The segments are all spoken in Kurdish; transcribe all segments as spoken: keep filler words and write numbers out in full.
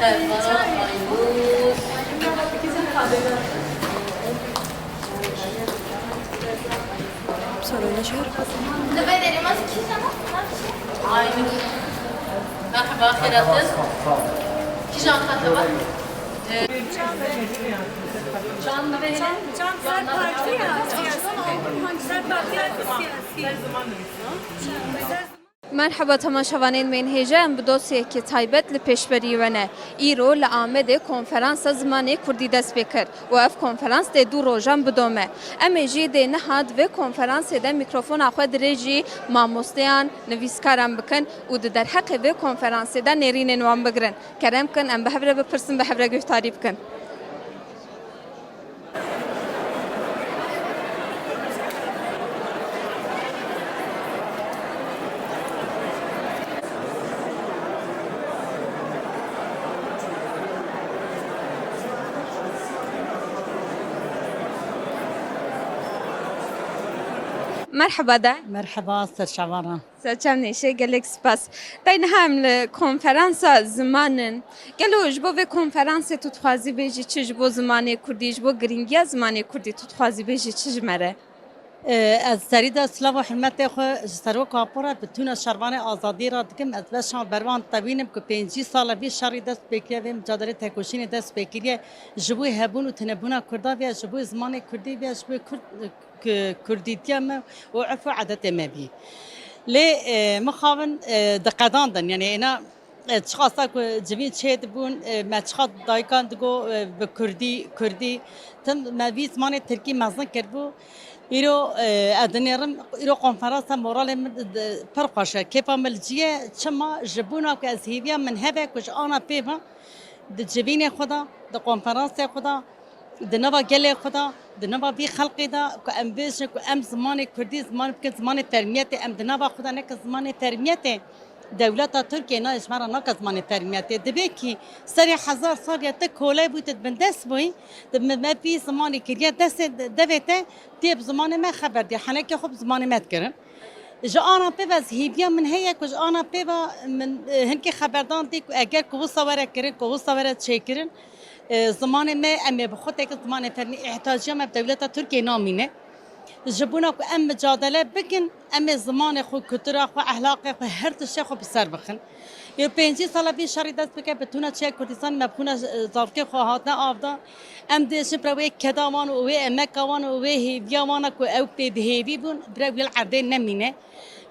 Divê derê me kîjan e? Aynur. Merhaba, xêr hatin. Kîjan qate we? Çand divê hene? Çand ser partiya siyasî. Ser partiya siyasî. Merheba temaşevanên me yên hêja, em bi dosyekî taybet li pêşberî we ne. Îro li Amedê konferansa zimanê kurdî dest pê kir û ev konferans dê du rojan bidome. Em ê jî dê niha di vê konferansê de mîkrofona xwe dirêjî mamosteyan, nivîskaran bikin û di derheqê vê konferansê de nêrînên wan bigirin. Kerem kin, em bi hev re bipirsin, bi hev re guhdarî bikin. Merhaba de. Merhaba, ser çavan. Ser çav nêşe, gelek spas. Tay niha em li konferansa ziman in. Gelo ji bo vê konferansê tu dixwazî bêjî çi ji bo zimanê kurdî, ji bo girîngiya zimanê kurdî tu dixwazî bêjî çi ji me re? Ee, ez serî de silav û hurmetê xwe ji Serok Apo re, bi tûna şervanê azadî re dikim. Ez beşan ber wan tewînim ku pêncî sal e vî şerî dest pê kiriye, vê micadelê tekoşînê dest pê kiriye. Ji bo hebûn û tunebûna Kurda viya, ji bo zimanê Kurdî viya, ji bo Kurd, ku-, kurdîtiya me û urf û edetê me bî. Lê, e, mixabin, e, diqedandin, yanî êna, e, çiqasa ku civîn çêdibûn, e, me çiqas dayikan digo, e, bi kurdî, kurdî, tim me vî zimanê tirkî mezin kiribû. Îro, e, ez dinêrim, îro konferansa moralê min di, di, pir xweş e, kêfa min li cî ye. Çima? Ji bona ku ez hêviya min hebe ku ji ana pê ve di civînê xwe de, di konferansê xwe de, di nava gelê xwe de, di nava vî xelkê de ku em bêjin ku em zimanê kurdî ziman bikin, zimanê fermiyetê, em di nava xwe de nekin zimanê fermiyetê, dewleta Tirkiyê nayê ji me re nake zimanê fermiyetê. Divê kî serê hezar sal ya te kolay bû, te di bin dest bûyî, di me, me vî zimanê kiriye destê devê te, tê bi zimanê me xeber dê, henekê xwe bi zimanê me dikirin. Ji ana pê ve ez hêviya min heye ku ji ana pê ve min, e, hinkê xeberdan dî ku eger ku wisa were kirin, ku wisa were çêkirin, e, zimanê me, em ê bi xwe têkin zimanê fermî, îhtiyaciya me bi dewleta Tirkiyê namîne. Ji bona ku em micadele bikin, em ê zimanê xwe, kultura xwe, ehlaqê xwe, her tiştê xwe bi ser bixin. Ê pêncî sala vî şerî dest bike, bi tûna çiya Kurdistanê me bi xûna, e, zarokê xwe hatine avdan. Em dê jin bira wê keda wan û wê emeka wan û wê hêviya wan e ku ew pê bi hêvî bûn, bira wî li erdê nemîne.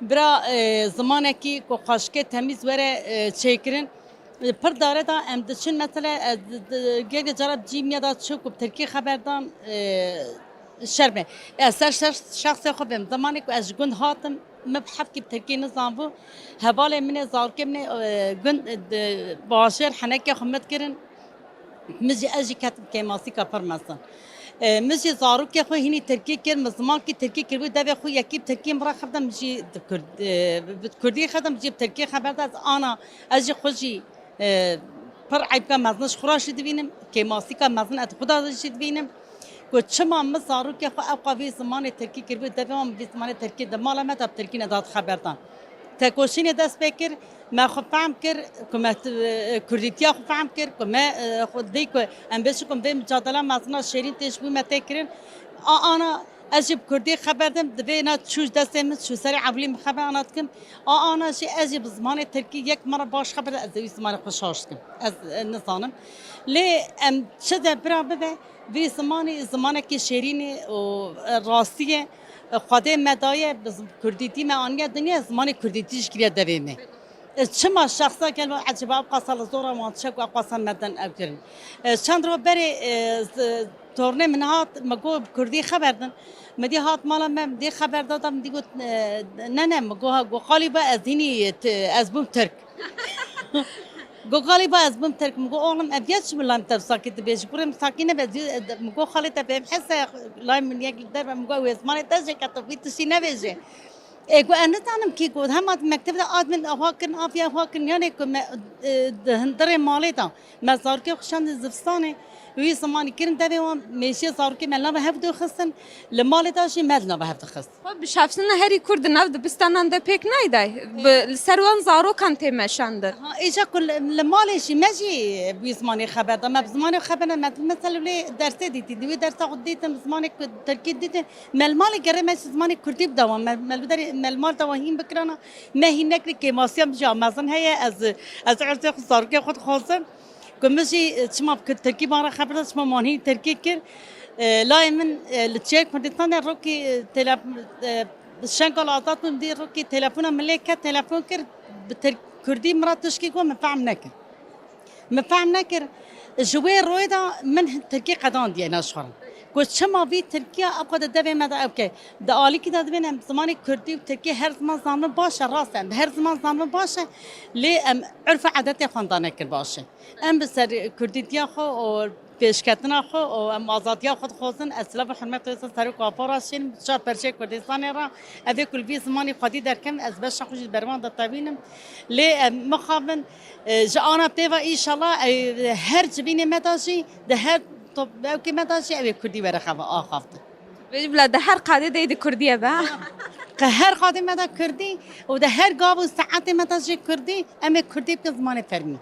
Bira, e, zimanekî ku xweşikê temîz were, e, çêkirin. E, pir dare da em diçin, mesela, e, di, di, gelek cara bi cî min ya da çû ku bi tirkî xeber dan, e, şerm e. Ez ser şer-, şexsê xwe bêm. Zimanê ku ez ji gund hatim, min bi hevkî bi tirkî nizanbû. Hevalê min ê, zarokê min ê, e, gund, e, di, bajêr henekê xwe min dikirin. Min jî, ez jî ketim kêmasîka pir mezin. E, min jî zarokê xwe hînî tirkî kir, min zimankî tirkî kiribû, devê xwe yekî bi tirkî min re xebde, min jî di kurd-, e, bi kurdî xebde, min jî bi tirkî xeber da, ez ana, ez jî xwe jî, e, pir eybka mezin ji xwe re jî dibînim, kêmasîka mezin ez xwe de jî dibînim. Ku çima min zarokê xwe ewqa vî zimanê tirkî kiribû, devê wan vî zimanê tirkî di mala me de bi tirkî nedat xeber dan. Tekoşînê dest pê kir, me xwe fehm kir, ku me t-, e, kurdîtiya xwe fehm kir, ku me, e, xwe dî ku em bêjin ku vê micadela mezina şêrîn tê ji bo me tê kirin. A ana ez jî bi kurdî xeber dim, divê na çû ji destê min çû serê ewilî min xeber ana dikim. A ana jî ez jî bi zimanê tirkî yek me re baş xeber, ez ê wî zimanê xwe şaş dikim. Ez, e, nizanim. Lê em çi de bira bibe, vî zimanê zimanekî şêrîn e û, e, rastî ye. Xwedê me daye, bi z-, kurdîtî me aniye dinya, zimanê kurdîtî jî kiriye devê me. E, çima şexsa gel eceba ev qasa li zora wan çek û ev qasa me din ev kirin? E, çend roj berê, e, z-, tornê min hat, min got, bi kurdî xeber din. Min dî hat mala me, min dî xeber da, da, min dî got, e, ne, ne, min got, ha, got, qalîba ez hînî, t-, ez bûm tirk. Got, galîba ez bûm tirk. Min got, oxlim, ev ya çi min lay min te sakî dibêjî? Kurê min sakî nebe, ez, min got, xalê te bê hese lay min yek li derve, min got, wê zimanê te jê keto, vî tiştî nebêjê. Ê ku ez nizanim kî got, hema di mekteb de ad min ava kirin, aviya ava kirin, yanê ku me, e, di hundirê malê de me zarokê xwe şandin zivistanê, wî zimanî kirin devê wan, mêşiyê zarokê me li nava hev dixistin, li malê de jî me li nava hev dixist. Xwe bi şaftina herî kurt di nav dibistanan de pêk nayday, bi, li ser wan zarokan tê meşandin. Ha, îca ku li, li malê jî me jî bi wî zimanê xeber da, me bi zimanê xeber da, me mesela lê dersê dîtî, di wê dersa xwe dîtin, bi zimanê ku tirkî dîtin, me li malê gerê me jî zimanê kurdî bida wan, me, me li derê, me li mal de wan hîn bikirana, me hîn nekirî kêmasiya min jî a mezin heye, ez, ez erzê xwe zarokê xwe dixwazim. Ku min jî, e, çima bi tirkî wan re xeber da, çima wan hîn tirkî kir. E, layê min, e, li Çiyayê Kurdistanê rokî, e, tele-, e, Şengal Azad bûm dî rokî telefona min lê ket, telefon kir, bi tir-, kurdî min re tişkî got, min fehm nekir. Min fehm nekir. Ji wê royê de min tirkî qedandiye ne ji xwe re. Ku çima vî tirkiya ew qede devê me de ew ke. Di alîkî de dibên em zimanê kurdî û tirkî her ziman zanibin baş e, rast e. Em her ziman zanibin baş e. Lê em urf û edetê xwe da nekir baş e. Em bi ser kurdîtiya xwe û pêşketina xwe û em azadiya xwe dixwazin. Ez silav û hurmet wê ser serok û apara şînim, çar perçeyê Kurdistanê re. Ev ê ku li vî zimanî xwedî derkevin, ez beşa xwe jî di ber wan de tevînim. Lê em mixabin, e, ji ana pê ve, înşallah, e, her civînê me de jî, di her top-, ewkê me de jî ew ê kurdî were xeva-, axaftin. Vê bila di her qadê dey di kurdî ye be. Qe her qadê me de kurdî û di her gav û saetê me de jî kurdî, em ê kurdî bikin zimanê fermî.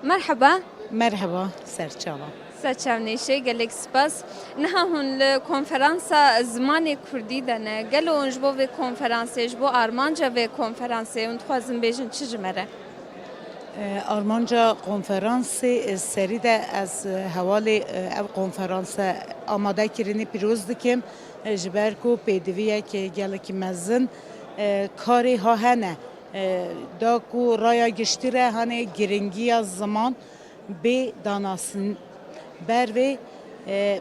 Merheba. Merheba, serçava. Serçavnêşê, gelek spas. Niha hûn li konferansa zimanê kurdî de ne. Gelo hûn ji bo vê konferansê, ji bo armanca vê konferansê hûn dixwazin bêjin çi ji me re? E, armanca konferansê, e, serî de ez, e, hevalê, e, ev konferanse amade kirinê pîroz dikim, e, ji ber ku pêdiviyek gelekî mezin, e, karê ha hene, e, da ku raya giştî re hanê giringiya ziman bê danasin. Ber vê, e,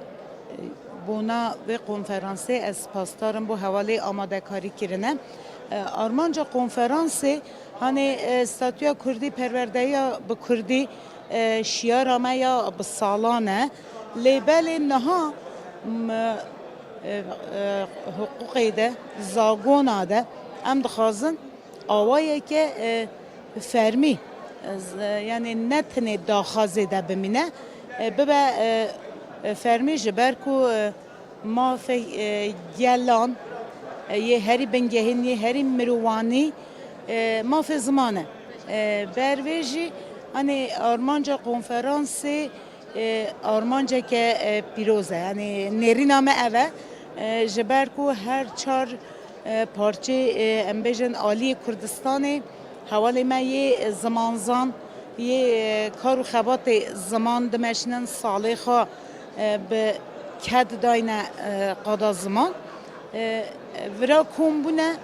bona vê konferansê ez spasdar im bo hevalê amadekarî kirine. E, armanca konferansê, hanê, e, statûya kurdî, perwerdeya bi kurdî, e, şiyara me ya bi salan e. Lê belê niha, m, e, e, hiqûqê de, zagona de em dixwazin awayeke, e, fermî, e, z-, e, yanî ne tenê daxwazê de bimîne, e, bibe, e, e, fermî ji ber ku, e, mafê, e, gelan, e, yê herî bingehîn, yê herî mirovanî, e, mafê ziman e. E, ber vê jî, hanê armanca konferansê, e, armanceke, e, pîroz e. Yanî nêrîna me ev e. E, ji ber ku her çar, e, parçê, e, em bêjin aliyê Kurdistanê, hevalê me yê zimanzan, yê, e, kar û xebatê ziman dimeşînin salê xwe, e, bi ked dayne, e, qada ziman. E, vira kom bûne,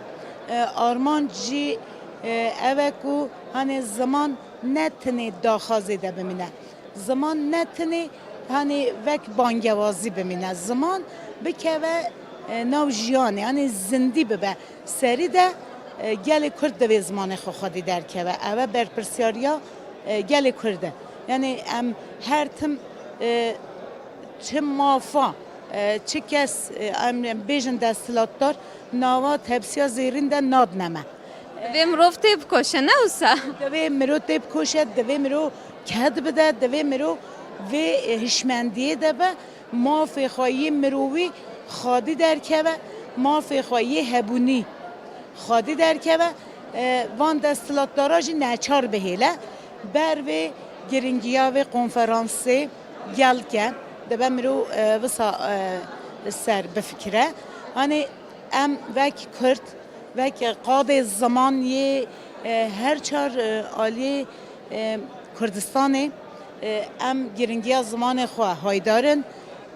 e, armanc jî, e, ev e ku hanê ziman ne tenê daxwazê de bimîne. Ziman ne tenê, hanê, wek bangewazî bimîne. Ziman bikeve, e, nav jiyanê, hanê zindî bibe. Serî de, e, gelê Kurd divê zimanê xwe xwedî derkeve. Ev e berpirsiyariya, e, gelê Kurd e. Yanî em her tim, e, çi mafa, e, çi kes, e, em bêjin desthilatdar, nava tepsiya zêrîn de nadine me. Divê mirov têbikoşe, ne wisa? Divê mirov têbikoşe, divê mirov ked bide, divê mirov vê hişmendiyê de be, mafê xwe yê mirovî xwedî derkeve, mafê xwe yê hebûnî xwedî derkeve, e, van desthilatdara jî neçar bihêle. Ber vê giringiya vê konferansê gelk e, dibe mirov, e, wisa, e, ser bifikire. Hanê em wek Kurd, wek qadê ziman yê, e, her çar, e, aliyê, e, Kurdistanê, e, em giringiya zimanê xwe haydar in,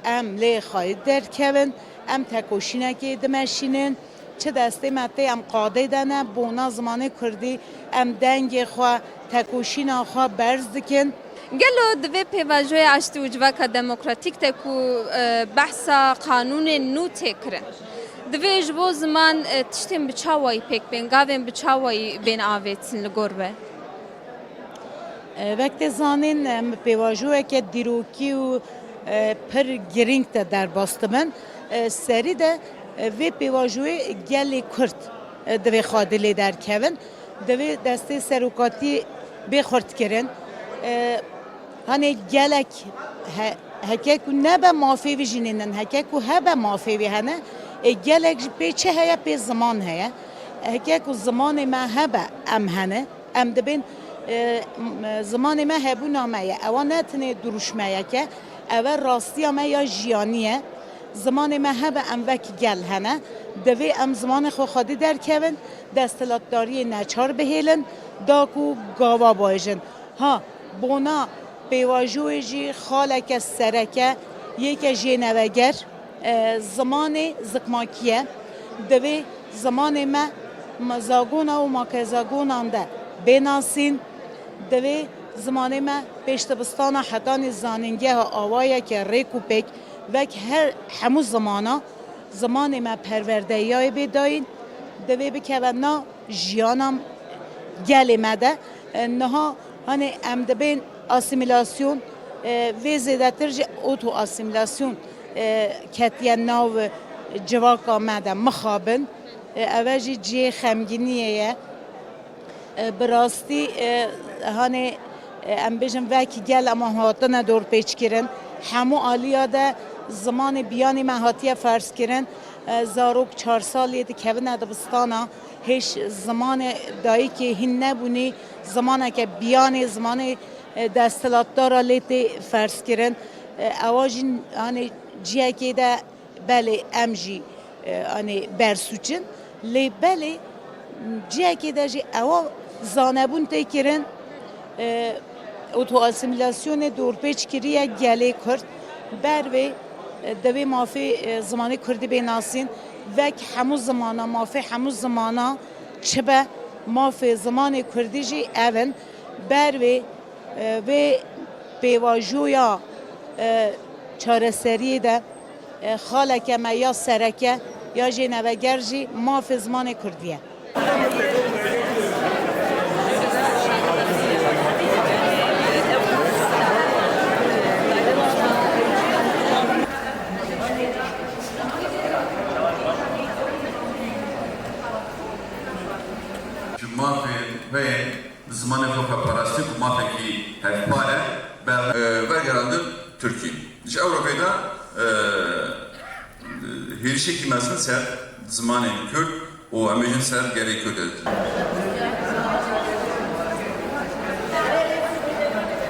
em lê xwedî derkevin, Em tekoşînekê dimeşînin, çi destê me tê em qadê de ne, bona zimanê kurdî em dengê xwe, tekoşîna xwe berz dikin. Gelo di vê pêvajoyê aştî û civaka demokratîk de ku, e, behsa qanûnên nû tê kirin, divê ji bo ziman, e, tiştên bi çawayî pêk bên, gavên bi çawayî bên avêtin li gor we? E, wek tê zanîn, em pêvajoyeke dîrokî û, e, pir girîng te derbas dibin. E, serî de, e, vê pêvajoyê gelê Kurd, e, divê xwedî lê derkevin. Divê destê serokatî bê xurtkirin. E, hanê gelek he-, heke ku nebe mafê vî jî nînin, heke ku hebe mafê vî hene, e, gelek ji pê çi heye, pê ziman heye. Heke ku zimanê me hebe, em hene. Em dibên, e, m-, zimanê me hebûna me ye. Ewa ne tenê dirûşmeyek e, ew e rastiya me ya jiyanî ye. Zimanê me hebe em wek gel hene. Divê em zimanê xwe xwedî derkevin, desthilatdariyê neçar bihêlin, da ku gava bajin. Ha, bona pêvajoyê jî xaleke sereke, yêke jêneveger, e, zimanê zikmakî ye. Divê zimanê me, me zagona û makezagonan de bê nasîn. Divê zimanê me pêşdibistana hetanî zanîngeha awayeke rêk û pêk, wek her hemû zimana, zimanê me perwerdeyiyayê bê dayîn. Divê bikeve na jiyana gelê me de. E, niha, hanê, em dibên asîmîlasyon, e, vê zêdetir jî oto-asîmîlasyon, e, ketiye nav civaka me de, mixabin. E, ev e jî cihê xemgîniyê ye. E, bi rastî, e, hanê, e, em bêjin vekî gel ema hatine dorpêçkirin. Hemû aliya de zimanê biyanî me hatiye ferzkirin. E, zarok çar salî dikevine dibistana. Hêj zimanê dayikê hîn nebûnî, zimaneke biyanê, zimanê, e, desthilatdara lê tê ferzkirin. E, ewa jî, hanê, cihekê de belê em jî, e, hanê, bersûç in. Lê belê cihekê de jî ewa zanebûn tê kirin. E, oto-asîmîlasyonê dorpêç kiriye gelê Kurd. Ber vê, e, divê mafê, e, zimanê kurdî bê nasîn. Vek hemû zimana, mafê hemû zimana çi be, mafê zimanê kurdî jî ev in. Ber vê, e, vê pêvajoya, e, çareseriyê de, e, xaleke me ya sereke ya jêneveger jî mafê zimanê kurdî ye. Ji mafê xwe yên bi zimanê xwe xweparastî ku mafekî hevpar e, ber-, e, vegerandin Tirkî. Ji Ewropê de, e, hêrişekî mezin ser zimanê Kurd û em bêjin ser gelê Kurd e.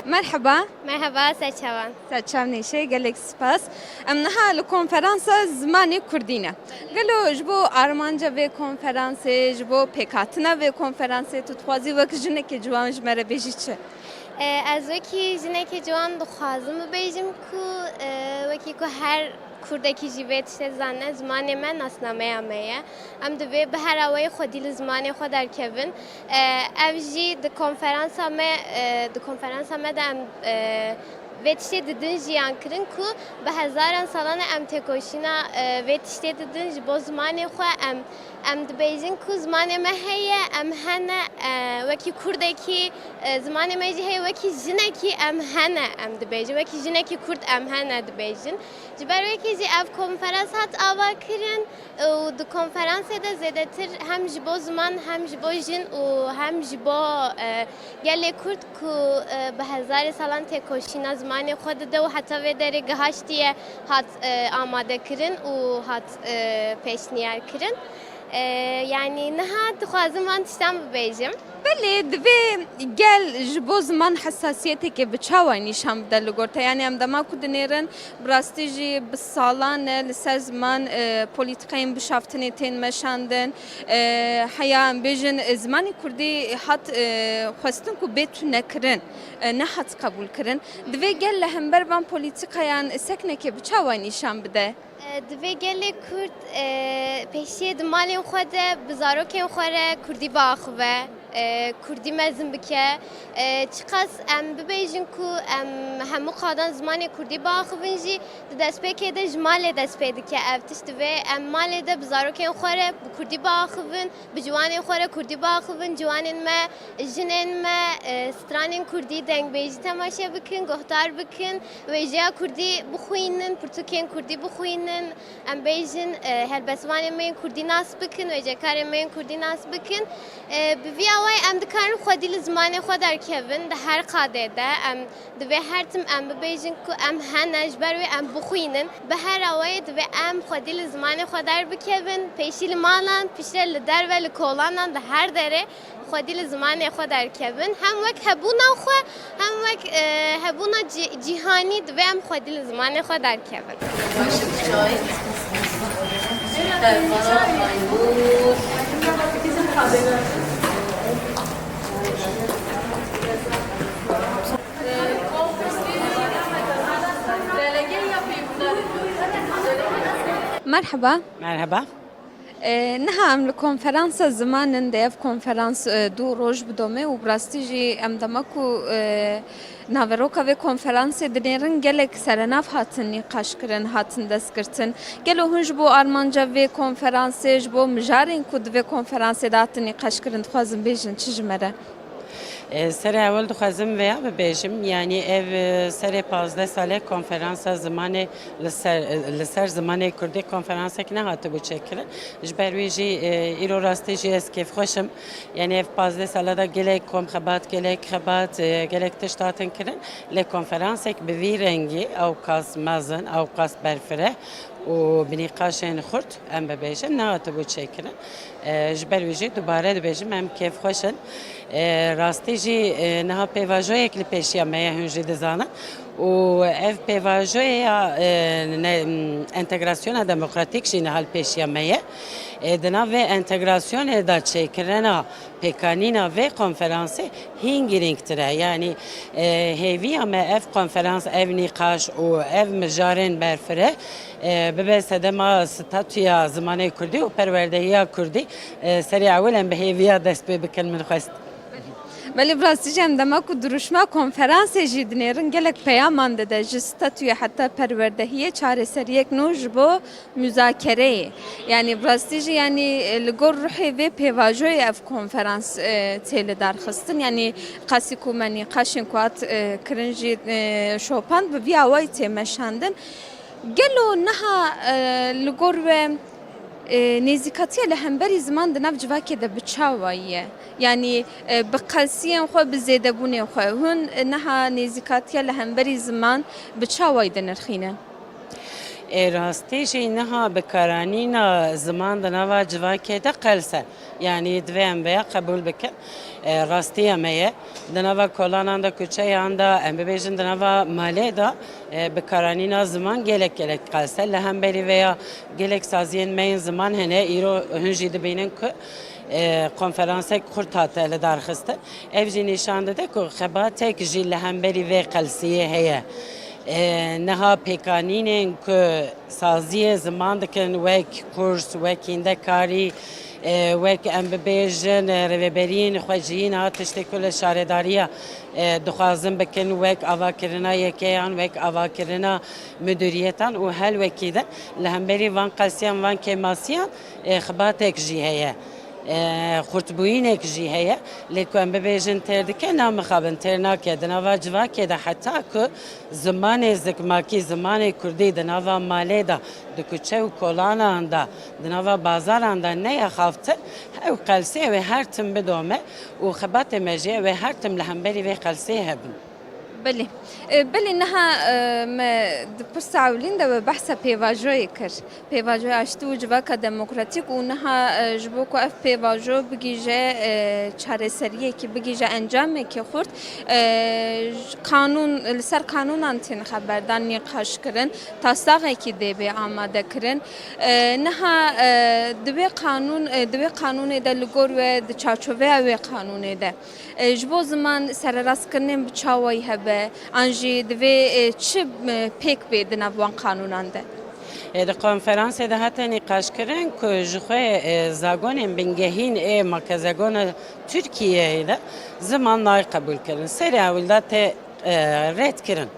Merheba. Merheba, ser çavan. Ser çav nêşe, gelek spas. Em niha li konferansa zimanê kurdî ne. Gelo ji bo armanca vê konferansê, ji bo pêkhatina vê konferansê tu dixwazî wek jinekê ciwan ji me re bêjî çi? E, ez wekî jinekê ciwan dixwazim bibêjim ku, e, wekî ku her kurdekî jî vê tiştê dizane, zimanê me nasnameya me ye. Em divê bi her awayî xwedî li zimanê xwe derkevin. E, ev jî di konferansa me, e, di konferansa me de em, e, vê tiştê didin jiyan kirin ku bi hezaran salan e em têkoşîna, e, vê tiştê didin ji bo zimanê xwe. Em, em dibêjin ku zimanê me heye, em hene, e, wekî kurdekî, e, zimanê me jî heye, wekî jinekî em hene, em dibêjin. Wekî jinekî kurd em hene dibêjin. Ji ber wê yekê jî ev konferans hat ava kirin û di konferansê de zêdetir hem ji bo ziman hem ji bo jin û hem ji bo, e, gelê Kurd ku, e, bi hezarê salan têkoşîna zimanê xwe dide û heta vê derê gihaştiye hat, e, amadekirin û hat, e, pêşniyarkirin. E, yanî niha dixwazim van tiştan bibêjim. Belê, divê gel ji bo ziman hesasiyeteke bi çawa nîşan bide li gor te? Yanî em dema ku dinêrin, bi rastî jî bi salan e li ser ziman, e, polîtîkayên bişaftinê tên meşandin. E, heya em bêjin, e, zimanê kurdî hat, e, xwestin ku bê tunekirin, e, nehat qebûlkirin. Divê gel li hember van polîtîkayan seknekê bi çawa nîşan bide? E, Divê gelê Kurd, e, pêşiyê di malên xwe de bi zarokên xwe re Kurdî biaxive, e, Kurdî mezin bike. E, çiqas em bibêjin ku em hemû qadan zimanê Kurdî biaxivin jî, di destpêkê de ji malê dest pê dike. Ev tişt divê em malê de bi zarokên xwe re bi Kurdî biaxivin, bi ciwanên xwe re Kurdî biaxivin, ciwanên me, jinên me, e, stranên Kurdî, dengbêjî temaşe bikin, guhdar bikin. Wêjeya Kurdî bixwînin, pirtûkên Kurdî bixwînin, em bêjin, e, helbestvanên me yên Kurdî nas bikin, wêjekarên me yên Kurdî nas bikin. E, bi vî awayî em dikarin xwedî li zimanê xwe derkevin, di her qadê de em divê her tim em bibêjin ku em hene, ji ber wê em bixwînin. Bi her awayê divê em xwedî li zimanê xwe derbikevin, pêşî li malan, piştre li derve, li kolanan, di her derê xwedî li zimanê xwe derkevin. Hem wek hebûna xwe, hem wek, e, hebûna cî-, cîhanî divê em xwedî li zimanê xwe derkevin. Merhaba. Merhaba. E, niha em li konferansa ziman in, dê ev konferans, e, du roj bidome û bi rastî jî em dema ku, e, naveroka vê konferansê dinêrin gelek serenav hatin nîqaşkirin, hatin destgirtin. Gelo hûn ji bo armanca vê konferansê, ji bo mijarên ku di vê konferansê de hatin nîqaşkirin dixwazin bêjin çi ji me re? E, serê ewil dixwazim vêya bibêjim, yanî ev, e, serê pazdeh sale konferansa zimanê li ser, li ser zimanê kurdî konferansek nehatibû çêkirin. Ji ber wî jî, e, îro rastî jî ez kêfxweş im. Yanî ev pazdeh sala de gelek kom xebat, gelek xebat, e, gelek tişt hatin kirin. Lê konferansek bi vî rengî, ewqas mezin, ewqas berfireh û bi nîqaşên xurt, em bibêjin, nehatibû çêkirin. E, ji ber wî jî dubare dibêjim, em kêfxweş in. E, rastî jî, e, niha pêvajoyek li pêşiya me ye, hûn jî dizanin. Û ev pêvajoya, e, ne, entegrasyona demokratîk jî niha li pêşiya me ye. E, di nav vê entegrasyonê de çêkirina pêkanîna vê konferansê hîn girîngtir e. Yanî, e, hêviya me ev konferans, ev nîqaş û ev mijarên berfireh, e, bibe sedema statûya zimanê kurdî û perwerdehiya kurdî, e, serê ewil em bi hêviya dest pê bikin, min xwest. Belê, bi rastî jî em dema ku dirûşma konferansê jî dinêrin gelek peyaman dide, ji statûyê heta perwerdehiyê çareseriyek nû ji bo muzakereyê. Yanî bi rastî jî, yanî, e, li gor ruhê vê pêvajoyê ev konferans, e, tê lidarxistin. Yanî qasî ku me nîqaşên ku hat, e, kirin jî, e, şopand, bi vî awayî tê meşandin. Gelo niha, e, li gor we, e, nêzîkatiya li hemberî ziman di nav civakê de bi çawayî ye? Yanî, e, bi qelsiyên xwe, bi zêdebûnên xwe, hûn, e, niha nêzîkatiya li hemberî ziman bi çawayî dinirxînin? Ê rastî jî niha bikaranîna ziman di nava civakê de qels e. Yanî divê em vêya qebûl bikin. E, rastiya me ye. Di nava kolanan de, kuçeyan de, em bibêjin di nava malê de, e, bikaranîna ziman gelek gelek qels e. Li hemberî vêya gelek saziyên me yên ziman hene. Îro hûn jî dibînin ku, e, konferansek xurt hate lidarxistin. Ev jî nîşan dide ku xebatek jî li hemberî vê qelsiyê heye. E, niha pêkanînên ku saziyê ziman dikin, wek kurs, wek hîndekarî, e, wek em bibêjin, e, rêveberiyên xwecihî niha tiştê ku li şaredariya, e, dixwazin bikin, wek avakirina yekeyan, wek avakirina midûriyetan û hel wekî din li hemberî van qelsiyan, van kêmasiyan, e, xibatek jî heye. E, xurtbûyînek jî heye. Lê ku em bibêjin têr dike, namixabin, têr nake. Di nava civakê de heta ku zimanê zikmakî, zimanê kurdî di nava malê de, di kuçe û kolanan de, di nava bazaran de neya xaftin, ew qelsê ew ê her tim bidome û xebatê me jî ew ê her tim li hemberî vê qelsê hebin. Belê. E, belê, niha, e, me di pirsa ewilîn de we behsa pêvajoyê kir. Pêvajoya aştî û civaka demokratîk û niha, e, ji bo ku ev pêvajo bigihîje, e, çareseriyekî, bigihîje encamekî xurt, e, j-, qanûn, li ser qanûnan tên xeberdan, nîqaş kirin, taslaxekî dê bê amade kirin. E, niha, e, di wê qanûn, e, di wê qanûnê de li gor we, di çarçoveya wê qanûnê de, e, ji bo ziman sererastkirinên bi çawayî hebe, an jî divê, e, çi, e, pêk bê di nav wan qanûnan de? Ê di konferansê de hate nîqaşkirin ku ji xwe, e, zagonên bingehîn ê makezegona Tirkiyeyê de ziman nayê qebûlkirin. Serê ewil de tê, e, redkirin.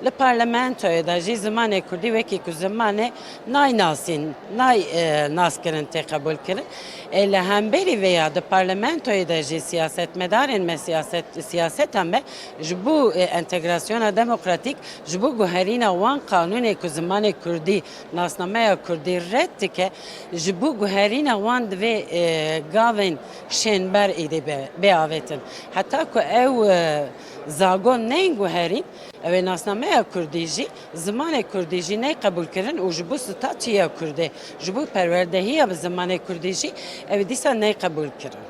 Li parlamentoyê de jî zimanê kurdî wekî ku zimanê nayê nasîn, nayê, e, naskirin, tê qebûlkirin. Ê li hemberî vê ya di parlamentoyê de jî siyasetmedarên me, siyaset, siyaseta me ji bo, e, entegrasyona demokratîk, ji bo guherîna wan qanûnê ku zimanê kurdî, nasnameya kurdî red dike, ji bo guherîna wan divê, e, gavên şênber êdî be, bê avêtin. Heta ku ew, e, zagon neyên guherîn, ew ê nasnameya kurdî jî, zimanê kurdî jî neyê qebûlkirin û ji bo statûya kurdê, ji bo perwerdehiya bi zimanê kurdî jî ew ê dîsa neyê qebûlkirin.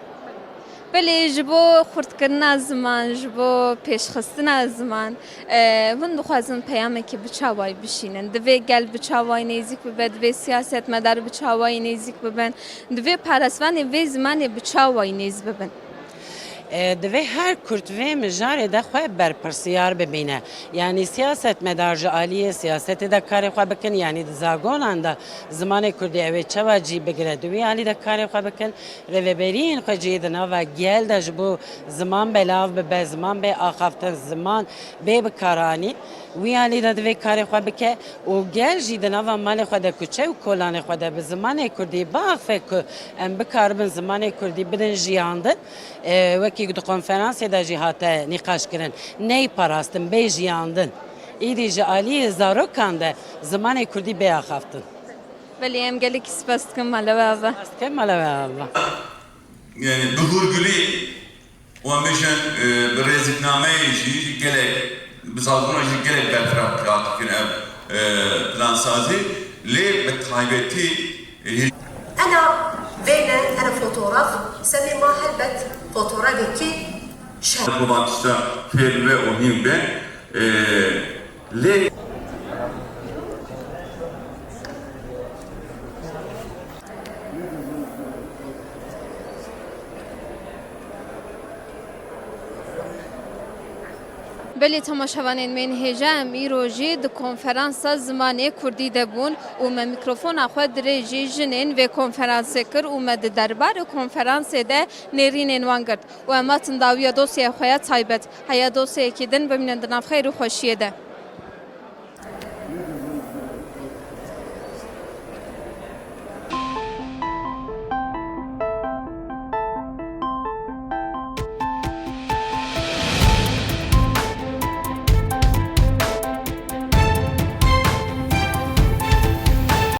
Belê ji bo xurtkirina ziman, ji bo pêşxistina ziman, e, hûn dixwazin peyamekê bi çawayî bişînin? Divê gel bi çawayî nêzîk bibe, divê siyasetmedar bi çawayî nêzîk bibin, divê parastvanê vê zimanê bi çawayî nêz bibin? E, divê her kurd vê mijarê de xwe berpirsiyar bibîne. Yanî siyasetmedar ji aliyê siyasetê de karê xwe bikin, yanî di zagonan de zimanê kurdî ew ê çawa cî bigire, di wî alî de karê xwe bikin. Rêveberiyên xwe jî di nava gel de ji bo ziman belav bibe, ziman bê axaftin, ziman bê bikaranîn. Wî alî de divê karê xwe bike û gel jî di nava malê xwe de, kuçe û kolanê xwe de bi zimanê kurdî biaxife ku em bikaribin zimanê kurdî bidin jiyandin. E, wekî di konferansê de jî hate nîqaşkirin, neyê parastin, bê jiyandin. Îdî ji aliyê zarokan de zimanê kurdî bê axaftin. Belê, em gelekî spas dikin mala we ava. Spas dikim mala we ava. E, bi hûrgulî û em bêjin, e, bi rêziknameyê jî gelek, bi zazûna jî gelek berfireh dikin ev, e, plansazî, lê bi taybetî, e, Ena vêne here fotograf, semê ma helbet fotografekî şer. Bi van tişta fêr be û hîn be, e, lê Belê temaşevanên me yên hêja, em îro jî di konferansa zimanê kurdî de bûn û me mîkrofona xwe dirêjî jinên vê konferansê kir û me di derbarê konferansê de nêrînên wan girt û em hatin dawiya dosyaya xwe ya taybet. Heya dosyayekî din bimînin di nav xeyr û xweşiyê de.